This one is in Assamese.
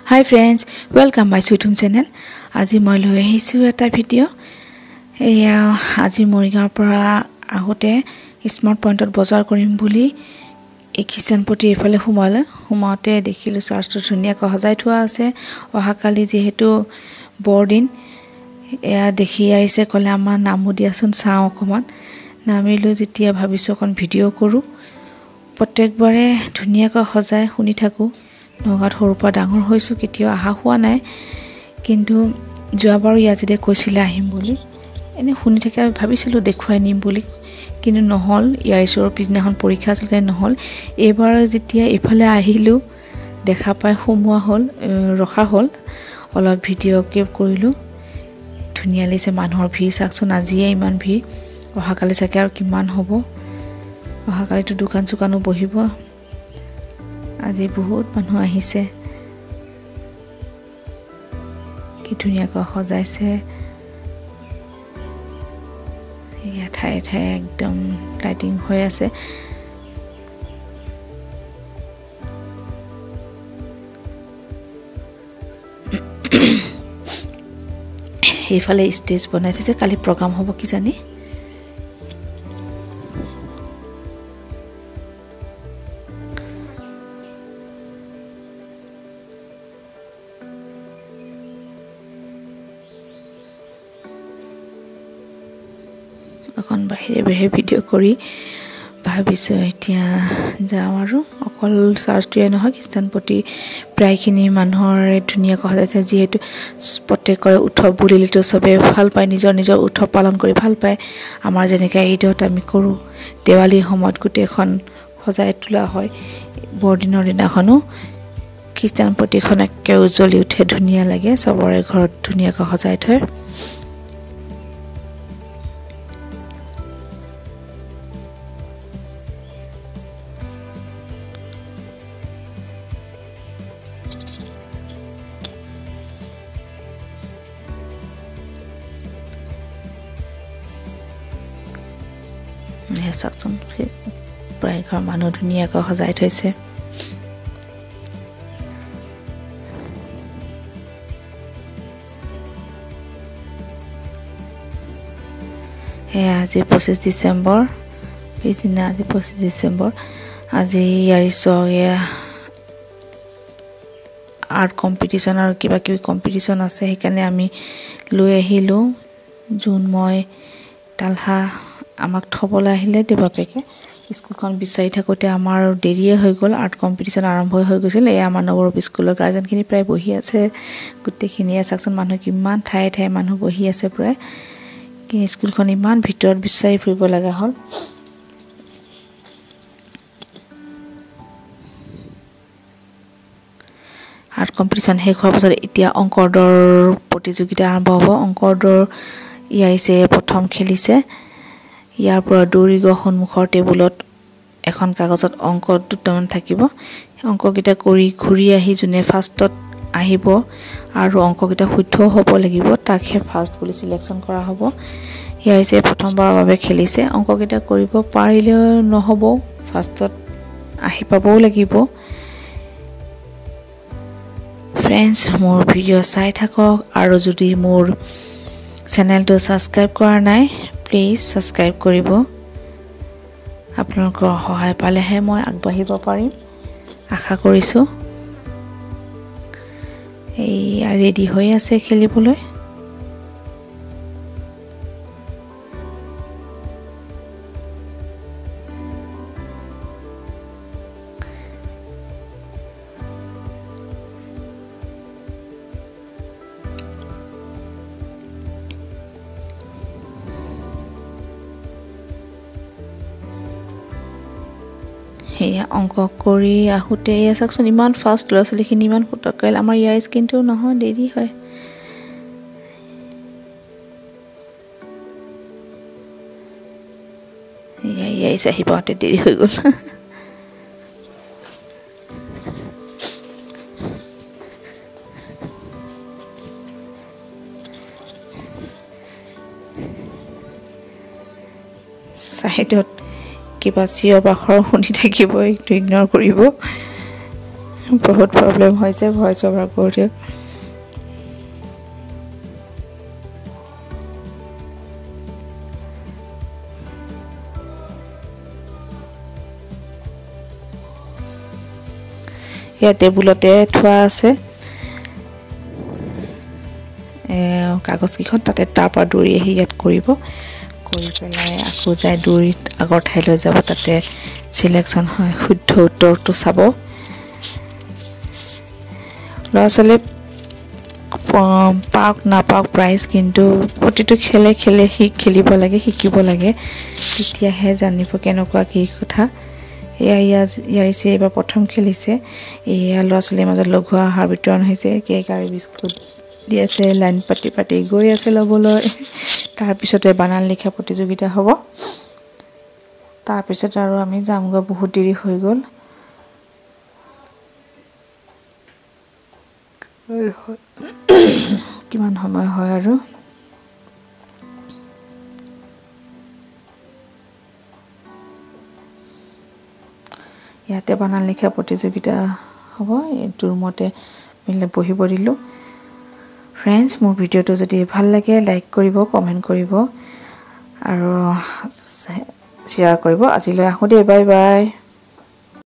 Hi friends, welcome my sweet home channel. আজি মই লৈ আহিছো এটা ভিডিঅ'। এয়া আজি মৰিগাঁৱৰ পৰা আহোতে স্মাৰ্ট পইণ্টত বজাৰ কৰিম বুলি এই খ্ৰীষ্টানপট্টি এইফালে সোমালে। সোমাওঁতে দেখিলোঁ চাৰ্চটো ধুনীয়াকৈ সজাই থোৱা আছে। অহাকালি যিহেতু বৰদিন, এয়া দেখি আহিছে, ক'লে আমাৰ নামো দিয়াচোন চাওঁ অকণমান। নামিলোঁ যেতিয়া ভাবিছোঁ অকণ ভিডিঅ' কৰোঁ। প্ৰত্যেকবাৰে ধুনীয়াকৈ সজাই শুনি থাকোঁ। নগাঁৱত সৰুৰ পৰা ডাঙৰ হৈছোঁ, কেতিয়াও অহা হোৱা নাই, কিন্তু যোৱাবাৰো ইয়াত যেতিয়া কৈছিলে আহিম বুলি, এনেই শুনি থাকে ভাবিছিলোঁ দেখুৱাই নিম বুলি, কিন্তু নহ'ল। ইয়াৰ ঈশ্বৰৰ পিছদিনাখন পৰীক্ষা আছিল কাৰণে নহ'ল। এইবাৰ যেতিয়া এইফালে আহিলোঁ, দেখা পাই সোমোৱা হ'ল, ৰখা হ'ল, অলপ ভিডিঅ' কেপ কৰিলোঁ। ধুনীয়া লাগিছে, মানুহৰ ভিৰ চাওকচোন, আজিয়ে ইমান ভিৰ, অহাকালি চাগে আৰু কিমান হ'ব। অহাকালিতো দোকান চোকানো বহিব। আজি বহুত মানুহ আহিছে, কি ধুনীয়াকৈ সজাইছে। এয়া ঠায়ে ঠায়ে একদম লাইটিং হৈ আছে। সেইফালে ষ্টেজ বনাই থৈছে, কালি প্ৰগ্ৰাম হ'ব কিজানি। অকণ বাহিৰে বাহিৰে ভিডিঅ' কৰি ভাবিছোঁ এতিয়া যাওঁ আৰু। অকল চাৰ্চটোৱে নহয়, খ্ৰীষ্টানপট্টি প্ৰায়খিনি মানুহৰে ধুনীয়াকৈ সজাইছে। যিহেতু প্ৰত্যেকৰে উৎসৱ বুলিলেতো চবেই ভাল পায়, নিজৰ নিজৰ উৎসৱ পালন কৰি ভাল পায়। আমাৰ যেনেকৈ ঈদত আমি কৰোঁ, দেৱালীৰ সময়ত গোটেইখন সজাই তোলা হয়, বৰদিনৰ দিনাখনো খ্ৰীষ্টানপট্টিখন একে উজ্বলি উঠে, ধুনীয়া লাগে, চবৰে ঘৰত ধুনীয়াকৈ সজাই থয়। চাওকচোন, প্ৰায় ঘৰ মানুহ ধুনীয়াকৈ সজাই থৈছে। সেয়া আজি 25 ডিচেম্বৰ, পিছদিনা আজি 25 ডিচেম্বৰ। আজি ইয়াৰ এয়া আৰ্ট কম্পিটিশ্যন আৰু কিবা কিবি কম্পিটিশ্যন আছে, সেইকাৰণে আমি লৈ আহিলোঁ। যোন মই তালহা আমাক থ'বলৈ আহিলে দেউ বাপেকে, স্কুলখন বিচাৰি থাকোঁতে আমাৰ দেৰিয়ে হৈ গ'ল, আৰ্ট কম্পিটিশ্যন আৰম্ভই হৈ গৈছিল। এয়া আমাৰ নৱৰূপ স্কুলৰ গাৰ্জেনখিনি প্ৰায় বহি আছে গোটেইখিনিয়ে। চাওকচোন মানুহ কিমান ঠায়ে ঠায়ে মানুহ বহি আছে প্ৰায়। স্কুলখন ইমান ভিতৰত বিচাৰি ফুৰিব লগা হ'ল। আৰ্ট কম্পিটিশ্যন শেষ হোৱাৰ পাছত এতিয়া অংকৰ দৌৰ প্ৰতিযোগিতা আৰম্ভ হ'ব। অংকৰ দৌৰ ইয়াৰিছে প্ৰথম খেলিছে। ইয়াৰ পৰা দৌৰি গৈ সন্মুখৰ টেবুলত এখন কাগজত অংক দুটামান থাকিব, অংককেইটা কৰি ঘূৰি আহি যোনে ফাৰ্ষ্টত আহিব আৰু অংককেইটা শুদ্ধ হ'ব লাগিব, তাকহে ফাৰ্ষ্ট বুলি চিলেকশ্যন কৰা হ'ব। ইয়াৰিছে প্ৰথমবাৰৰ বাবে খেলিছে। অংককেইটা কৰিব পাৰিলেও নহ'ব, ফাৰ্ষ্টত আহি পাবও লাগিব। ফ্ৰেণ্ডছ, মোৰ ভিডিঅ' চাই থাকক আৰু যদি মোৰ চেনেলটো ছাবস্ক্ৰাইব কৰা নাই, প্লিজ ছাবস্ক্ৰাইব কৰিব। আপোনালোকৰ সহায় পালেহে মই আগবাঢ়িব পাৰিম, আশা কৰিছোঁ। এইয়া ৰেডি হৈ আছে খেলিবলৈ। সেয়া অংক কৰি আহোঁতে এয়া চাওকচোন, ইমান ফাষ্ট ল'ৰা ছোৱালীখিনি, ইমান ফুটকৈ। আমাৰ ইয়াৰ কিন্তু নহয়, দেৰি হয়। এয়া আহি পাওঁতে দেৰি হৈ গ'ল। চাইডত কিবা চিঞৰ বাখৰ শুনি থাকিব, এইটো ইগন'ৰ কৰিব। বহুত প্ৰব্লেম হৈছে ভইচ অভাৰ কৰোঁতেও। ইয়াত টেবুলতে থোৱা আছে কাগজকেইখন, তাতে তাৰ পৰা দৌৰি আহি ইয়াত কৰিব, কৰি পেলাই আকৌ যায় দৌৰি আগৰ ঠাইলৈ যাব, তাতে চিলেকশ্যন হয়, শুদ্ধ উত্তৰটো চাব। ল'ৰা ছোৱালীয়ে পাওক নাপাওক প্ৰাইজ, কিন্তু প্ৰতিটো খেলে খেলে সি খেলিব লাগে, শিকিব লাগে, তেতিয়াহে জানিব কেনেকুৱা কি কথা। এয়া ইয়াৰিছে এইবাৰ প্ৰথম খেলিছে। এয়া ল'ৰা ছোৱালীৰ মাজত লঘু আহাৰ বিতৰণ হৈছে, কেক আৰু বিস্কুট দি আছে, লাইন পাতি পাতি গৈ আছে ল'বলৈ। তাৰপিছতে বানান লিখা প্ৰতিযোগিতা হ'ব, তাৰপিছত আৰু আমি যামগৈ, বহুত দেৰি হৈ গ'ল। কিমান সময় হয় আৰু। ইয়াতে বানান লিখা প্ৰতিযোগিতা হ'ব, এইটো ৰুমতে বহিব দিলোঁ। ফ্ৰেণ্ডছ, মোৰ ভিডিঅ'টো যদি ভাল লাগে লাইক কৰিব, কমেণ্ট কৰিব আৰু শ্বেয়াৰ কৰিব। আজিলৈ আহোঁ দেই, বাই বাই।